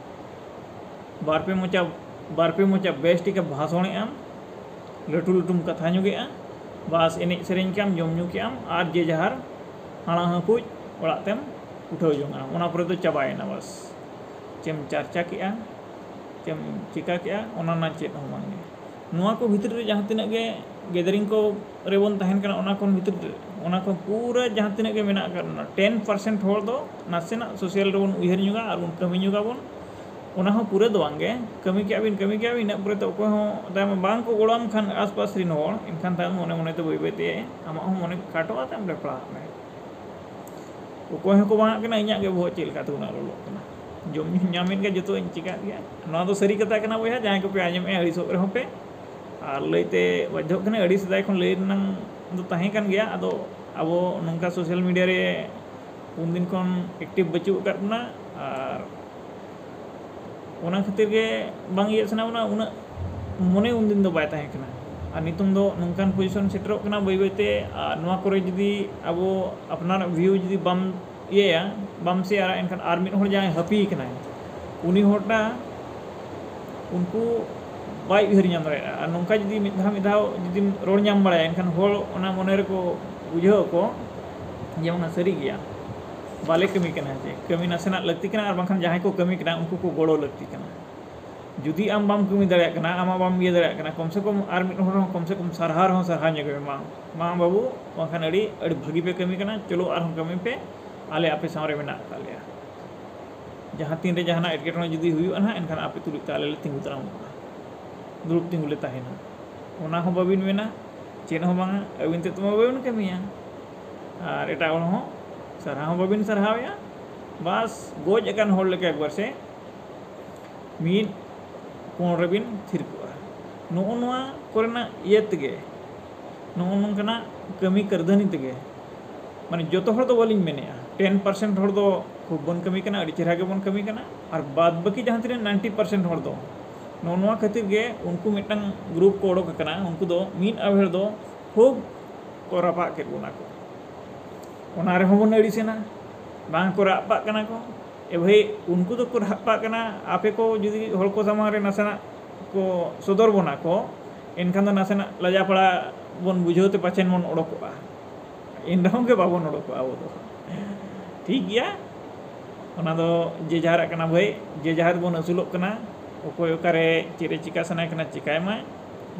ᱵᱟᱨ ᱯᱮ ᱢᱚᱪᱟ, ᱵᱟᱨ ᱯᱮ ᱢᱚᱪᱟ ᱵᱮᱥ ᱴᱷᱤᱠᱮ ᱵᱷᱟᱥᱚᱬᱮᱜ ᱟᱢ, ᱞᱟᱹᱴᱩ ᱞᱟᱹᱴᱩᱢ ᱠᱟᱛᱷᱟ ᱧᱚᱜᱮᱜᱼᱟ, ᱵᱟᱥ ᱮᱱᱮᱡ ᱥᱮᱨᱮᱧ ᱠᱮᱜ ᱟᱢ, ᱡᱚᱢ ᱧᱩ ᱠᱮᱜ ᱟᱢ, ᱟᱨ ᱡᱮ ᱡᱟᱦᱟᱨ ᱦᱟᱬᱟ ᱦᱟᱹᱯᱩᱡ ᱚᱲᱟᱜ ᱛᱮᱢ ᱩᱴᱷᱟᱹᱣ ᱡᱚᱝᱟ᱾ ᱚᱱᱟ ᱯᱚᱨᱮ ᱫᱚ ᱪᱟᱵᱟᱭᱮᱱᱟ᱾ ᱵᱟᱥ ᱪᱮᱢ ᱪᱟᱨᱪᱟ ᱠᱮᱜᱼᱟ, ᱪᱮᱢ ᱪᱤᱠᱟ ᱠᱮᱜᱼᱟ, ᱚᱱᱟ ᱨᱮᱱᱟᱜ ᱪᱮᱫ ᱦᱚᱸ ᱵᱟᱝᱜᱮ᱾ ᱱᱚᱣᱟ ᱠᱚ ᱵᱷᱤᱛᱨᱤ ᱨᱮ ᱡᱟᱦᱟᱸ ᱛᱤᱱᱟᱹᱜ ᱜᱮ ᱜᱮᱫᱟᱨᱤᱝ ᱠᱚ ᱨᱮᱵᱚᱱ ᱛᱟᱦᱮᱱ ᱠᱟᱱᱟ, ᱚᱱᱟ ᱠᱷᱚᱱ ᱵᱷᱤᱛᱨᱤ ᱨᱮ, ᱚᱱᱟ ᱠᱷᱚᱱ ᱯᱩᱨᱟᱹ ᱡᱟᱦᱟᱸ ᱛᱤᱱᱟᱹᱜ ᱜᱮ ᱢᱮᱱᱟᱜ ᱟᱠᱟᱫ ᱵᱚᱱᱟ, ᱴᱮᱱ ᱯᱟᱨᱥᱮᱱᱴ ᱦᱚᱲ ᱫᱚ ᱱᱟᱥᱮᱱᱟᱜ ᱥᱳᱥᱟᱞ ᱨᱮᱵᱚᱱ ᱩᱭᱦᱟᱹᱨ ᱧᱚᱜᱟ ᱟᱨ ᱵᱚᱱ ᱠᱟᱹᱢᱤ ᱧᱚᱜᱟ ᱵᱚᱱ᱾ ᱚᱱᱟ ᱦᱚᱸ ᱯᱩᱨᱟᱹ ᱫᱚ ᱵᱟᱝ ᱜᱮ, ᱠᱟᱹᱢᱤ ᱠᱮᱜᱼᱟ ᱵᱤᱱ, ᱠᱟᱹᱢᱤ ᱠᱮᱜᱼᱟ ᱵᱤᱱ, ᱤᱱᱟᱹ ᱯᱚᱨᱮ ᱛᱮ ᱚᱠᱚᱭ ᱦᱚᱸ ᱛᱟᱭᱚᱢ ᱵᱟᱝ ᱠᱚ ᱜᱚᱲᱚ ᱟᱢ ᱠᱷᱟᱱ ᱟᱥᱯᱟᱥ ᱨᱮᱱ ᱦᱚᱲ, ᱮᱱᱠᱷᱟᱱ ᱛᱟᱭᱚᱢ ᱢᱚᱱᱮ ᱢᱚᱱᱮ ᱛᱮ ᱵᱟᱹᱭ ᱵᱟᱹᱭ ᱛᱮ ᱟᱢᱟᱜ ᱦᱚᱸ ᱢᱚᱱᱮ ᱠᱷᱟᱴᱚᱜᱼᱟ, ᱛᱟᱭᱚᱢ ᱰᱷᱮᱯᱲᱟᱜ ᱢᱮ᱾ ᱚᱠᱚᱭ ᱦᱚᱸᱠᱚ ᱵᱟᱝᱟᱜ ᱠᱟᱱᱟ, ᱤᱧᱟᱹᱜ ᱜᱮ ᱵᱚᱦᱚᱜ ᱪᱮᱫ ᱞᱮᱠᱟᱛᱮ ᱩᱱᱟᱹᱜ ᱞᱚᱞᱚᱜ ᱠᱟᱱᱟ᱾ ᱡᱚᱢ ᱧᱩ ᱧᱟᱢᱮᱫ ᱜᱮ, ᱡᱚᱛᱚ ᱤᱧ ᱪᱤᱠᱟᱹᱜ ᱜᱮᱭᱟ᱾ ᱱᱚᱣᱟ ᱫᱚ ᱥᱟᱹᱨᱤ ᱠᱟᱛᱷᱟ ᱠᱟᱱᱟ ᱵᱚᱭᱦᱟ, ᱡᱟᱦᱟᱸᱭ ᱠᱚᱯᱮ ᱟᱸᱡᱚᱢᱮᱫᱼᱟ ᱟᱹᱲᱤᱥᱚᱜ ᱨᱮᱦᱚᱸ ᱯᱮ, ᱟᱨ ᱞᱟᱹᱭᱛᱮ ᱵᱟᱫᱽᱫᱷᱚᱜ ᱠᱟᱱᱟ᱾ ᱟᱹᱰᱤ ᱥᱮᱫᱟᱭ ᱠᱷᱚᱱ ᱞᱟᱹᱭ ᱨᱮᱱᱟᱝ ᱫᱚ ᱛᱟᱦᱮᱸ ᱠᱟᱱ ᱜᱮᱭᱟ, ᱟᱫᱚ ᱟᱵᱚ ᱱᱚᱝᱠᱟ ᱥᱳᱥᱟᱞ ᱢᱤᱰᱤᱭᱟ ᱨᱮ ᱩᱱᱫᱤᱱ ᱠᱷᱚᱱ ᱮᱠᱴᱤᱵᱷ ᱵᱟᱹᱪᱩᱜ ᱟᱠᱟᱫ ᱵᱚᱱᱟ, ᱟᱨ ᱚᱱᱟ ᱠᱷᱟᱹᱛᱤᱨ ᱜᱮ ᱵᱟᱝ ᱤᱭᱟᱹᱜ ᱥᱟᱱᱟ ᱵᱚᱱᱟ, ᱩᱱᱟᱹᱜ ᱢᱚᱱᱮ ᱩᱱᱫᱤᱱ ᱫᱚ ᱵᱟᱭ ᱛᱟᱦᱮᱸ ᱠᱟᱱᱟ᱾ ᱟᱨ ᱱᱤᱛᱚᱝ ᱫᱚ ᱱᱚᱝᱠᱟᱱ ᱯᱚᱡᱤᱥᱚᱱ ᱥᱮᱴᱮᱨᱚᱜ ᱠᱟᱱᱟ ᱵᱟᱹᱭ ᱵᱟᱹᱭᱛᱮ, ᱟᱨ ᱱᱚᱣᱟ ᱠᱚᱨᱮ ᱡᱩᱫᱤ ᱟᱵᱚ ᱟᱯᱱᱟᱨᱟᱜ ᱵᱷᱤᱭᱩ ᱡᱩᱫᱤ ᱵᱟᱢ ᱤᱭᱟᱹᱭᱟ, ᱵᱟᱢ ᱥᱮᱭᱟᱨᱟ, ᱮᱱᱠᱷᱟᱱ ᱟᱨ ᱢᱤᱫ ᱦᱚᱲ ᱡᱟᱦᱟᱸᱭ ᱦᱟᱹᱯᱤ ᱠᱟᱱᱟᱭ, ᱩᱱᱤ ᱦᱚᱲᱴᱟ ᱩᱱᱠᱩ ᱵᱟᱭ ᱩᱭᱦᱟᱹᱨ ᱧᱟᱢ ᱫᱟᱲᱮᱭᱟᱜᱼᱟ᱾ ᱟᱨ ᱱᱚᱝᱠᱟ ᱡᱩᱫᱤ ᱢᱤᱫ ᱫᱷᱟᱣ ᱢᱤᱫ ᱫᱷᱟᱣ ᱡᱩᱫᱤᱢ ᱨᱚᱲ ᱧᱟᱢ ᱵᱟᱲᱟᱭᱟ, ᱮᱱᱠᱷᱟᱱ ᱦᱚᱲ ᱚᱱᱟ ᱢᱚᱱᱮ ᱨᱮᱠᱚ ᱵᱩᱡᱷᱟᱹᱣ ᱟᱠᱚ ᱡᱮ ᱚᱱᱟ ᱥᱟᱹᱨᱤ ᱜᱮᱭᱟ, ᱵᱟᱞᱮ ᱠᱟᱹᱢᱤ ᱠᱟᱱᱟ, ᱡᱮ ᱠᱟᱹᱢᱤ ᱱᱟᱥᱮᱱᱟᱜ ᱞᱟᱹᱠᱛᱤ ᱠᱟᱱᱟ, ᱟᱨ ᱵᱟᱝᱠᱷᱟᱱ ᱡᱟᱦᱟᱸᱭ ᱠᱚ ᱠᱟᱹᱢᱤ ᱠᱟᱱᱟ ᱩᱱᱠᱩ ᱠᱚ ᱜᱚᱲᱚ ᱞᱟᱹᱠᱛᱤ ᱠᱟᱱᱟ᱾ ᱡᱩᱫᱤ ᱟᱢ ᱵᱟᱢ ᱠᱟᱹᱢᱤ ᱫᱟᱲᱮᱭᱟᱜ ᱠᱟᱱᱟ, ᱟᱢᱟᱜ ᱵᱟᱢ ᱤᱭᱟᱹ ᱫᱟᱲᱮᱭᱟᱜ ᱠᱟᱱᱟ, ᱠᱚᱢ ᱥᱮ ᱠᱚᱢ ᱟᱨ ᱢᱤᱫ ᱦᱚᱲ ᱦᱚᱸ ᱠᱚᱢ ᱥᱮ ᱠᱚᱢ ᱥᱟᱨᱦᱟᱣ ᱨᱮᱦᱚᱸ ᱥᱟᱨᱦᱟᱣ ᱧᱚᱜ ᱢᱮ, ᱢᱟ, ᱢᱟ ᱵᱟᱹᱵᱩ, ᱵᱟᱝᱠᱷᱟᱱ ᱟᱹᱰᱤ, ᱟᱹᱰᱤ ᱵᱷᱟᱹᱜᱤ ᱯᱮ ᱠᱟᱹᱢᱤ ᱠᱟᱱᱟ, ᱪᱚᱞᱚ ᱟᱨᱦᱚᱸ ᱠᱟᱹᱢᱤ ᱯᱮ, ᱟᱞᱮ ᱟᱯᱮ ᱥᱟᱶ ᱨᱮ ᱢᱮᱱᱟᱜ ᱟᱠᱟᱫ ᱞᱮᱭᱟ᱾ ᱡᱟᱦᱟᱸ ᱛᱤᱱ ᱨᱮ ᱡᱟᱦᱟᱱᱟᱜ ᱮᱴᱠᱮᱴᱚᱬᱮ ᱡᱩᱫᱤ ᱦᱩᱭᱩᱜᱼᱟ ᱱᱟᱦᱟᱜ, ᱮᱱᱠᱷᱟᱱ ᱟᱯᱮ ᱛᱩᱞᱩᱡ ᱛᱮ ᱟᱞᱮ ᱞᱮ ᱛᱤᱸᱜᱩ ᱫᱟᱨᱟᱢᱚᱜᱼᱟ, ᱫᱩᱲᱩᱵ ᱛᱤᱸᱜᱩ ᱞᱮ ᱛᱟᱦᱮᱱᱟ᱾ ᱚᱱᱟ ᱦᱚᱸ ᱵᱟᱹᱵᱤᱱ ᱢᱮᱱᱟ, ᱪᱮᱫ ᱦᱚᱸ ᱵᱟᱝᱟ, ᱟᱹᱵᱤᱱ ᱛᱮᱫ ᱢᱟ ᱵᱟᱹᱵᱤᱱ ᱠᱟᱹᱢᱤᱭᱟ, ᱟᱨ ᱮᱴᱟᱜ ᱦᱚᱲ ᱦᱚᱸ ᱥᱟᱨᱦᱟᱣ ᱦᱚᱸ ᱵᱟᱹᱵᱤᱱ ᱥᱟᱨᱦᱟᱣᱮᱭᱟ᱾ ᱵᱟᱥ, ᱜᱚᱡ ᱟᱠᱟᱱ ᱦᱚᱲ ᱞᱮᱠᱟ ᱮᱠᱵᱟᱨ ᱥᱮ ᱢᱤᱫ ᱠᱚᱬ ᱨᱮᱵᱤᱱ ᱛᱷᱤᱨ ᱠᱚᱜᱼᱟ᱾ ᱱᱚᱜᱼᱚ ᱱᱚᱣᱟ ᱠᱚᱨᱮᱱᱟᱜ ᱤᱭᱟᱹ ᱛᱮᱜᱮ, ᱱᱚᱜᱼᱚ ᱱᱚᱝᱠᱟᱱᱟᱜ ᱠᱟᱹᱢᱤ ᱠᱟᱹᱨᱫᱷᱟᱹᱱᱤ ᱛᱮᱜᱮ, ᱢᱟᱱᱮ, ᱡᱚᱛᱚ ᱦᱚᱲ ᱫᱚ ᱵᱟᱹᱞᱤᱧ ᱢᱮᱱᱮᱫᱼᱟ, ᱴᱮᱱ ᱯᱟᱨᱥᱮᱱᱴ ᱦᱚᱲ ᱫᱚ ᱠᱷᱩᱵ ᱵᱚᱱ ᱠᱟᱹᱢᱤ ᱠᱟᱱᱟ, ᱟᱹᱰᱤ ᱪᱮᱦᱨᱟ ᱜᱮᱵᱚᱱ ᱠᱟᱹᱢᱤ ᱠᱟᱱᱟ, ᱟᱨ ᱵᱟᱫᱽ ᱵᱟᱹᱠᱤ ᱡᱟᱦᱟᱸ ᱛᱤᱱᱟᱹᱜ ᱱᱟᱭᱤᱱᱴᱤ ᱯᱟᱨᱥᱮᱱᱴ ᱦᱚᱲ ᱫᱚ ᱱᱚᱜᱼᱚ ᱱᱚᱣᱟ ᱠᱷᱟᱹᱛᱤᱨ ᱜᱮ ᱩᱱᱠᱩ ᱢᱤᱫᱴᱟᱝ ᱜᱨᱩᱯ ᱠᱚ ᱚᱰᱚᱠ ᱟᱠᱟᱱᱟ, ᱩᱱᱠᱩ ᱫᱚ ᱢᱤᱫ ᱟᱣᱮᱨ ᱫᱚ ᱠᱷᱩᱵ ᱠᱚ ᱨᱟᱯᱟᱜ ᱠᱮᱫ ᱵᱚᱱᱟ ᱠᱚ᱾ ᱚᱱᱟ ᱨᱮᱦᱚᱸ ᱵᱚᱱ ᱟᱹᱲᱤᱥᱮᱱᱟ, ᱵᱟᱝ ᱠᱚ ᱨᱟᱯᱟᱜ ᱠᱟᱱᱟ ᱠᱚ᱾ ᱮ ᱵᱷᱟᱹᱭ, ᱩᱱᱠᱩ ᱫᱚᱠᱚ ᱨᱟᱯᱟᱜ ᱠᱟᱱᱟ, ᱟᱯᱮ ᱠᱚ ᱡᱩᱫᱤ ᱦᱚᱲ ᱠᱚ ᱥᱟᱢᱟᱝ ᱨᱮ ᱱᱟᱥᱮᱱᱟᱜ ᱠᱚ ᱥᱚᱫᱚᱨ ᱵᱚᱱᱟ ᱠᱚ, ᱮᱱᱠᱷᱟᱱ ᱫᱚ ᱱᱟᱥᱮᱱᱟᱜ ᱞᱟᱡᱟ ᱯᱟᱲᱟ ᱵᱚᱱ ᱵᱩᱡᱷᱟᱹᱣ ᱛᱮ ᱯᱟᱪᱷᱮᱱ ᱵᱚᱱ ᱚᱰᱚᱠᱚᱜᱼᱟ, ᱮᱱ ᱨᱮᱦᱚᱸ ᱜᱮ ᱵᱟᱵᱚᱱ ᱚᱰᱚᱠᱚᱜᱼᱟ ᱟᱵᱚ ᱫᱚ᱾ ᱴᱷᱤᱠ ᱜᱮᱭᱟ, ᱚᱱᱟ ᱫᱚ ᱡᱮ ᱡᱟᱦᱟᱨᱟᱜ ᱠᱟᱱᱟ ᱵᱷᱟᱹᱭ, ᱡᱮ ᱡᱟᱦᱟᱨ ᱵᱚᱱ ᱟᱹᱥᱩᱞᱚᱜ ᱠᱟᱱᱟ, ᱚᱠᱚᱭ ᱚᱠᱟᱨᱮ ᱪᱮᱫ ᱮ ᱪᱤᱠᱟ ᱥᱟᱱᱟᱭ ᱠᱟᱱᱟ ᱪᱤᱠᱟᱭ ᱢᱟᱭ,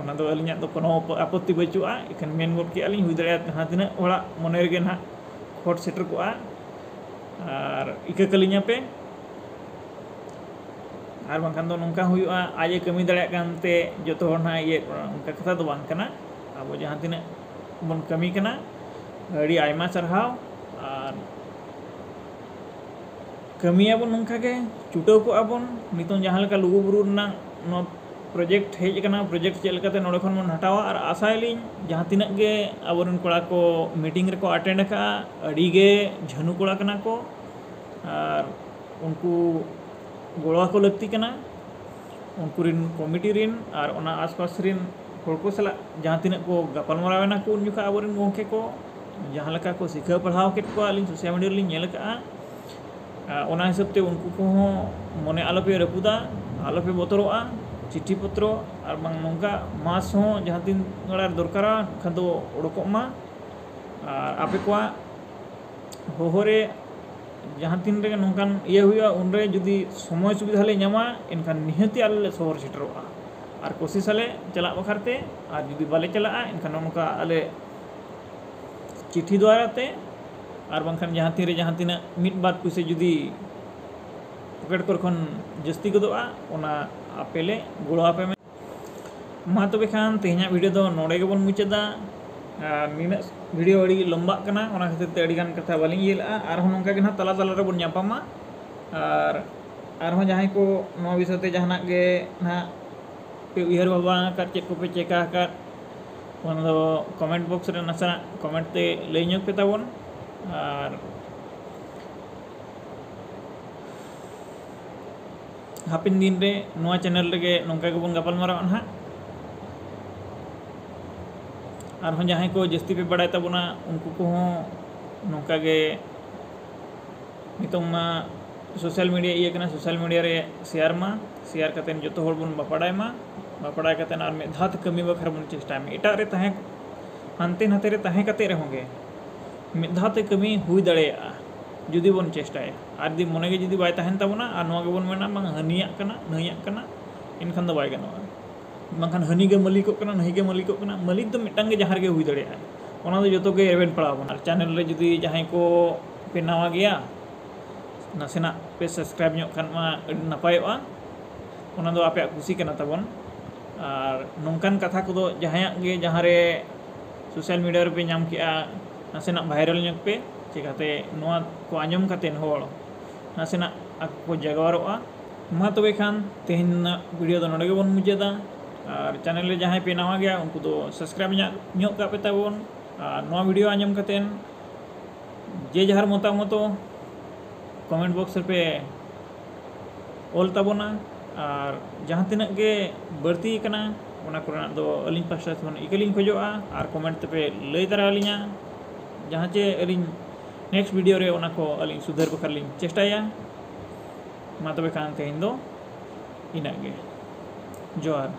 ᱚᱱᱟ ᱫᱚ ᱟᱹᱞᱤᱧᱟᱜ ᱫᱚ ᱠᱳᱱᱳ ᱟᱯᱚ-, ᱟᱯᱚᱛᱛᱤ ᱵᱟᱹᱪᱩᱜᱼᱟ᱾ ᱮᱱᱠᱷᱟᱱ ᱢᱮᱱ ᱜᱚᱫ ᱠᱮᱜᱼᱟ ᱞᱤᱧ, ᱦᱩᱭ ᱫᱟᱲᱮᱭᱟᱜᱼᱟ ᱡᱟᱦᱟᱸ ᱛᱤᱱᱟᱹᱜ ᱦᱚᱲᱟᱜ ᱢᱚᱱᱮ ᱨᱮᱜᱮ ᱱᱟᱦᱟᱜ ᱠᱷᱚᱴ ᱥᱮᱴᱮᱨ ᱠᱚᱜᱼᱟ, ᱟᱨ ᱤᱠᱟᱹ ᱠᱟᱹᱞᱤᱧᱟ ᱯᱮ᱾ ᱟᱨ ᱵᱟᱝᱠᱷᱟᱱ ᱫᱚ ᱱᱚᱝᱠᱟ ᱦᱩᱭᱩᱜᱼᱟ, ᱟᱡ ᱮ ᱠᱟᱹᱢᱤ ᱫᱟᱲᱮᱭᱟᱜ ᱠᱟᱱᱛᱮ ᱡᱚᱛᱚ ᱦᱚᱲ ᱱᱟᱦᱟᱜ ᱤᱭᱟᱹ, ᱚᱱᱠᱟ ᱠᱟᱛᱷᱟ ᱫᱚ ᱵᱟᱝ ᱠᱟᱱᱟ᱾ ᱟᱵᱚ ᱡᱟᱦᱟᱸ ᱛᱤᱱᱟᱹᱜ ᱵᱚᱱ ᱠᱟᱹᱢᱤ ᱠᱟᱱᱟ, ᱟᱹᱰᱤ ᱟᱭᱢᱟ ᱥᱟᱨᱦᱟᱣ᱾ ᱟᱨ ᱠᱟᱹᱢᱤᱭᱟᱵᱚᱱ ᱱᱚᱝᱠᱟ ᱜᱮ, ᱪᱷᱩᱴᱟᱹᱣ ᱠᱚᱜᱼᱟ ᱵᱚᱱ᱾ ᱱᱤᱛᱚᱝ ᱡᱟᱦᱟᱸ ᱞᱮᱠᱟ ᱞᱩᱜᱩᱵᱩᱨᱩ ᱨᱮᱱᱟᱜ ᱱᱚᱣᱟ ᱯᱨᱚᱡᱮᱠᱴ ᱦᱮᱡ ᱟᱠᱟᱱᱟ, ᱯᱨᱚᱡᱮᱠᱴ ᱪᱮᱫ ᱞᱮᱠᱟᱛᱮ ᱱᱚᱰᱮ ᱠᱷᱚᱱ ᱵᱚᱱ ᱦᱟᱴᱟᱣᱟ, ᱟᱨ ᱟᱥᱟᱭᱟᱞᱤᱧ ᱡᱟᱦᱟᱸ ᱛᱤᱱᱟᱹᱜ ᱜᱮ ᱟᱵᱚᱨᱮᱱ ᱠᱚᱲᱟ ᱠᱚ ᱢᱤᱴᱤᱝ ᱨᱮᱠᱚ ᱟᱴᱮᱱᱰ ᱟᱠᱟᱫᱼᱟ, ᱟᱹᱰᱤ ᱜᱮ ᱡᱷᱟᱹᱱᱩ ᱠᱚᱲᱟ ᱠᱟᱱᱟ ᱠᱚ, ᱟᱨ ᱩᱱᱠᱩ ᱜᱚᱲᱚ ᱟᱠᱚ ᱞᱟᱹᱠᱛᱤ ᱠᱟᱱᱟ᱾ ᱩᱱᱠᱩ ᱨᱤᱱ ᱠᱚᱢᱤᱴᱤ ᱨᱤᱱ ᱟᱨ ᱚᱱᱟ ᱟᱥᱯᱟᱥ ᱨᱤᱱ ᱦᱚᱲ ᱠᱚ ᱥᱟᱞᱟᱜ ᱡᱟᱦᱟᱸ ᱛᱤᱱᱟᱹᱜ ᱠᱚ ᱜᱟᱯᱟᱞᱢᱟᱨᱟᱣ ᱮᱱᱟ ᱠᱚ ᱩᱱ ᱡᱚᱠᱷᱟ ᱟᱵᱚᱨᱮᱱ ᱜᱚᱢᱠᱮ ᱠᱚ, ᱡᱟᱦᱟᱸ ᱞᱮᱠᱟ ᱠᱚ ᱥᱤᱠᱷᱟᱹᱣ ᱯᱟᱲᱦᱟᱣ ᱠᱮᱫ ᱠᱚᱣᱟ, ᱟᱹᱞᱤᱧ ᱥᱳᱥᱟᱞ ᱢᱤᱰᱤᱭᱟ ᱨᱮᱞᱤᱧ ᱧᱮᱞ ᱟᱠᱟᱫᱼᱟ᱾ ᱟᱨ ᱚᱱᱟ ᱦᱤᱥᱟᱹᱵ ᱛᱮ ᱩᱱᱠᱩ ᱠᱚᱦᱚᱸ ᱢᱚᱱᱮ ᱟᱞᱚᱯᱮ ᱨᱟᱹᱯᱩᱫᱟ, ᱟᱞᱚᱯᱮ ᱵᱚᱛᱚᱨᱚᱜᱼᱟ᱾ ᱪᱤᱴᱷᱤ ᱯᱚᱛᱨᱚ ᱟᱨ ᱵᱟᱝ ᱱᱚᱝᱠᱟ ᱢᱟᱥ ᱦᱚᱸ ᱡᱟᱦᱟᱸ ᱛᱤᱱ ᱚᱲᱟᱜ ᱨᱮ ᱫᱚᱨᱠᱟᱨᱟ, ᱮᱱᱠᱷᱟᱱ ᱫᱚ ᱚᱰᱚᱠᱚᱜ ᱢᱟ᱾ ᱟᱨ ᱟᱯᱮ ᱠᱚᱣᱟᱜ ᱦᱚᱦᱚ ᱨᱮ ᱡᱟᱦᱟᱸ ᱛᱤᱱ ᱨᱮᱜᱮ ᱱᱚᱝᱠᱟᱱ ᱤᱭᱟᱹ ᱦᱩᱭᱩᱜᱼᱟ, ᱩᱱ ᱨᱮ ᱡᱩᱫᱤ ᱥᱚᱢᱚᱭ ᱥᱩᱵᱤᱫᱷᱟ ᱞᱮ ᱧᱟᱢᱟ, ᱮᱱᱠᱷᱟᱱ ᱱᱤᱦᱟᱹᱛᱤ ᱟᱞᱮ ᱞᱮ ᱥᱚᱦᱚᱨ ᱥᱮᱴᱮᱨᱚᱜᱼᱟ᱾ ᱟᱨ ᱠᱳᱥᱤᱥ ᱟᱞᱮ ᱪᱟᱞᱟᱜ ᱵᱟᱠᱷᱨᱟ ᱛᱮ, ᱟᱨ ᱡᱩᱫᱤ ᱵᱟᱞᱮ ᱪᱟᱞᱟᱜᱼᱟ, ᱮᱱᱠᱷᱟᱱ ᱱᱚᱜᱼᱚ ᱱᱚᱝᱠᱟ ᱟᱞᱮ ᱪᱤᱴᱷᱤ ᱫᱣᱟᱨᱟ ᱛᱮ, ᱟᱨ ᱵᱟᱝᱠᱷᱟᱱ ᱡᱟᱦᱟᱸ ᱛᱤᱱ ᱨᱮ ᱡᱟᱦᱟᱸ ᱛᱤᱱᱟᱹᱜ ᱢᱤᱫ ᱵᱟᱨ ᱯᱩᱭᱥᱟᱹ ᱡᱩᱫᱤ ᱯᱚᱠᱮᱴ ᱠᱚᱨᱮ ᱠᱷᱚᱱ ᱡᱟᱹᱥᱛᱤ ᱜᱚᱫᱚᱜᱼᱟ, ᱚᱱᱟ ᱟᱯᱮ ᱞᱮ ᱜᱚᱲᱚ ᱟᱯᱮ ᱢᱮ᱾ ᱢᱟ ᱛᱚᱵᱮ ᱠᱷᱟᱱ ᱛᱮᱦᱮᱧᱟᱜ ᱵᱷᱤᱰᱤᱭᱳ ᱫᱚ ᱱᱚᱰᱮ ᱜᱮᱵᱚᱱ ᱢᱩᱪᱟᱹᱫᱟ᱾ ᱟᱨ ᱱᱤᱱᱟᱹᱜ ᱵᱷᱤᱰᱤᱭᱳ ᱟᱹᱰᱤ ᱞᱚᱢᱵᱟᱜ ᱠᱟᱱᱟ, ᱚᱱᱟ ᱠᱷᱟᱹᱛᱤᱨ ᱛᱮ ᱟᱹᱰᱤᱜᱟᱱ ᱠᱟᱛᱷᱟ ᱵᱟᱹᱞᱤᱧ ᱤᱭᱟᱹ ᱞᱮᱜᱼᱟ᱾ ᱟᱨᱦᱚᱸ ᱱᱚᱝᱠᱟ ᱜᱮ ᱱᱟᱦᱟᱜ ᱛᱟᱞᱟ ᱛᱟᱞᱟ ᱨᱮᱵᱚᱱ ᱧᱟᱯᱟᱢᱟ᱾ ᱟᱨ ᱟᱨᱦᱚᱸ ᱡᱟᱦᱟᱸᱭ ᱠᱚ ᱱᱚᱣᱟ ᱵᱤᱥᱚᱭ ᱛᱮ ᱡᱟᱦᱟᱱᱟᱜ ᱜᱮ ᱱᱟᱦᱟᱜ ᱯᱮ ᱩᱭᱦᱟᱹᱨ ᱵᱷᱟᱵᱽᱱᱟ ᱟᱠᱟᱫ, ᱪᱮᱫ ᱠᱚᱯᱮ ᱪᱮᱠᱟ ᱟᱠᱟᱫ, ᱚᱱᱟ ᱫᱚ ᱠᱚᱢᱮᱱᱴ ᱵᱚᱠᱥ ᱨᱮ ᱱᱟᱥᱮᱱᱟᱜ ᱠᱚᱢᱮᱱᱴ ᱛᱮ ᱞᱟᱹᱭ ᱧᱚᱜ ᱯᱮ ᱛᱟᱵᱚᱱ᱾ ᱟᱨ ᱦᱟᱯᱮᱱ ᱫᱤᱱ ᱨᱮ ᱱᱚᱣᱟ ᱪᱮᱱᱮᱞ ᱨᱮᱜᱮ ᱱᱚᱝᱠᱟ ᱜᱮᱵᱚᱱ ᱜᱟᱯᱟᱞ ᱢᱟᱨᱟᱣᱟ ᱱᱟᱦᱟᱜ᱾ ᱟᱨᱦᱚᱸ ᱡᱟᱦᱟᱸᱭ ᱠᱚ ᱡᱟᱹᱥᱛᱤ ᱯᱮ ᱵᱟᱲᱟᱭ ᱛᱟᱵᱚᱱᱟ, ᱩᱱᱠᱩ ᱠᱚᱦᱚᱸ ᱱᱚᱝᱠᱟ ᱜᱮ, ᱱᱤᱛᱚᱝ ᱢᱟ ᱥᱳᱥᱟᱞ ᱢᱤᱰᱤᱭᱟ ᱤᱭᱟᱹ ᱠᱟᱱᱟ, ᱥᱳᱥᱟᱞ ᱢᱤᱰᱤᱭᱟ ᱨᱮ ᱥᱮᱭᱟᱨ ᱢᱟ, ᱥᱮᱭᱟᱨ ᱠᱟᱛᱮᱫ ᱡᱚᱛᱚ ᱦᱚᱲ ᱵᱚᱱ ᱵᱟᱯᱟᱲᱟᱭ ᱢᱟ, ᱵᱟᱯᱟᱲᱟᱭ ᱠᱟᱛᱮᱫ ᱟᱨ ᱢᱤᱫ ᱫᱷᱟᱣ ᱛᱮ ᱠᱟᱹᱢᱤ ᱵᱟᱠᱷᱨᱟ ᱵᱚᱱ ᱪᱮᱥᱴᱟᱭ ᱢᱟ᱾ ᱮᱴᱟᱜ ᱨᱮ ᱛᱟᱦᱮᱸ, ᱦᱟᱱᱛᱮ ᱱᱟᱛᱮ ᱨᱮ ᱛᱟᱦᱮᱸ ᱠᱟᱛᱮᱫ ᱨᱮᱦᱚᱸ ᱜᱮ ᱢᱤᱫ ᱫᱷᱟᱣ ᱛᱮ ᱠᱟᱹᱢᱤ ᱦᱩᱭ ᱫᱟᱲᱮᱭᱟᱜᱼᱟ, ᱡᱩᱫᱤ ᱵᱚᱱ ᱪᱮᱥᱴᱟᱭᱟ᱾ ᱟᱨ ᱡᱩᱫᱤ ᱢᱚᱱᱮ ᱜᱮ ᱡᱩᱫᱤ ᱵᱟᱭ ᱛᱟᱦᱮᱱ ᱛᱟᱵᱚᱱᱟ, ᱟᱨ ᱱᱚᱣᱟ ᱜᱮᱵᱚᱱ ᱢᱮᱱᱟ, "ᱵᱟᱝ, ᱦᱟᱹᱱᱤᱭᱟᱜ ᱠᱟᱱᱟ, ᱱᱟᱹᱭᱟᱜ ᱠᱟᱱᱟ", ᱮᱱᱠᱷᱟᱱ ᱫᱚ ᱵᱟᱭ ᱜᱟᱱᱚᱜᱼᱟ᱾ ᱵᱟᱝᱠᱷᱟᱱ ᱦᱟᱹᱱᱤ ᱜᱮ ᱢᱟᱹᱞᱤᱠᱚᱜ ᱠᱟᱱᱟ, ᱱᱟᱹᱦᱤ ᱜᱮ ᱢᱟᱹᱞᱤᱠᱚᱜ ᱠᱟᱱᱟ᱾ ᱢᱟᱹᱞᱤᱠ ᱫᱚ ᱢᱤᱫᱴᱟᱝ ᱜᱮ ᱡᱟᱦᱟᱸ ᱨᱮᱜᱮ ᱦᱩᱭ ᱫᱟᱲᱮᱭᱟᱜᱼᱟ, ᱚᱱᱟ ᱫᱚ ᱡᱚᱛᱚ ᱜᱮ ᱨᱮᱵᱮᱱ ᱯᱟᱲᱟᱣ ᱵᱚᱱᱟ᱾ ᱟᱨ ᱪᱮᱱᱮᱞ ᱨᱮ ᱡᱩᱫᱤ ᱡᱟᱦᱟᱸᱭ ᱠᱚ ᱯᱮ ᱱᱟᱣᱟ ᱜᱮᱭᱟ, ᱱᱟᱥᱮᱱᱟᱜ ᱯᱮ ᱥᱟᱵᱥᱠᱨᱟᱭᱤᱵᱽ ᱧᱚᱜ ᱠᱷᱟᱱ ᱢᱟ ᱟᱹᱰᱤ ᱱᱟᱯᱟᱭᱚᱜᱼᱟ᱾ ᱚᱱᱟ ᱫᱚ ᱟᱯᱮᱭᱟᱜ ᱠᱩᱥᱤ ᱠᱟᱱᱟ ᱛᱟᱵᱚᱱ᱾ ᱟᱨ ᱱᱚᱝᱠᱟᱱ ᱠᱟᱛᱷᱟ ᱠᱚᱫᱚ ᱡᱟᱦᱟᱸᱭᱟᱜ ᱜᱮ, ᱡᱟᱦᱟᱸ ᱨᱮ ᱥᱳᱥᱟᱞ ᱢᱤᱰᱤᱭᱟ ᱨᱮᱯᱮ ᱧᱟᱢ ᱠᱮᱜᱼᱟ, ᱱᱟᱥᱮᱱᱟᱜ ᱵᱷᱟᱭᱨᱟᱞ ᱧᱚᱜ ᱯᱮ, ᱪᱤᱠᱟᱹᱛᱮ ᱱᱚᱣᱟ ᱠᱚ ᱟᱸᱡᱚᱢ ᱠᱟᱛᱮ ᱦᱚᱲ ᱱᱟᱥᱮᱱᱟᱜ ᱟᱠᱚ ᱠᱚ ᱡᱟᱜᱟᱣᱟᱨᱚᱜᱼᱟ᱾ ᱢᱟ ᱛᱚᱵᱮ ᱠᱷᱟᱱ ᱛᱮᱦᱮᱧ ᱨᱮᱱᱟᱜ ᱵᱷᱤᱰᱤᱭᱳ ᱫᱚ ᱱᱚᱰᱮ ᱜᱮᱵᱚᱱ ᱢᱩᱪᱟᱹᱫᱟ᱾ ᱟᱨ ᱪᱮᱱᱮᱞ ᱨᱮ ᱡᱟᱦᱟᱸᱭ ᱯᱮ ᱱᱟᱣᱟ ᱜᱮᱭᱟ, ᱩᱱᱠᱩ ᱫᱚ ᱥᱟᱵᱥᱠᱨᱟᱭᱤᱵᱽ ᱧᱚᱜ, ᱧᱚᱜ ᱠᱟᱜ ᱯᱮ ᱛᱟᱵᱚᱱ᱾ ᱟᱨ ᱱᱚᱣᱟ ᱵᱷᱤᱰᱤᱭᱳ ᱟᱸᱡᱚᱢ ᱠᱟᱛᱮ ᱡᱮ ᱡᱟᱦᱟᱨ ᱢᱚᱛᱟᱢᱚᱛ ᱠᱚᱢᱮᱱᱴ ᱵᱚᱠᱥ ᱨᱮᱯᱮ ᱚᱞ ᱛᱟᱵᱚᱱᱟ᱾ ᱟᱨ ᱡᱟᱦᱟᱸ ᱛᱤᱱᱟᱹᱜ ᱜᱮ ᱵᱟᱹᱲᱛᱤ ᱠᱟᱱᱟ, ᱚᱱᱟ ᱠᱚᱨᱮᱱᱟᱜ ᱫᱚ ᱟᱹᱞᱤᱧ ᱯᱟᱥᱴᱟ ᱥᱮᱫ ᱠᱷᱚᱱ ᱤᱠᱟᱹ ᱞᱤᱧ ᱠᱷᱚᱡᱚᱜᱼᱟ᱾ ᱟᱨ ᱠᱚᱢᱮᱱᱴ ᱛᱮᱯᱮ ᱞᱟᱹᱭ ᱫᱟᱲᱮ ᱟᱹᱞᱤᱧᱟ, ᱡᱟᱦᱟᱸ ᱪᱮ ᱟᱹᱞᱤᱧ ᱱᱮᱠᱥᱴ ᱵᱷᱤᱰᱤᱭᱳ ᱨᱮ ᱚᱱᱟ ᱠᱚ ᱟᱹᱞᱤᱧ ᱥᱩᱫᱷᱟᱹᱨ ᱵᱟᱠᱷᱨᱟ ᱞᱤᱧ ᱪᱮᱥᱴᱟᱭᱟ᱾ ᱢᱟ ᱛᱚᱵᱮ ᱠᱷᱟᱱ ᱛᱮᱦᱮᱧ ᱫᱚ ᱤᱱᱟᱹᱜ ᱜᱮ᱾ ᱡᱚᱦᱟᱨ᱾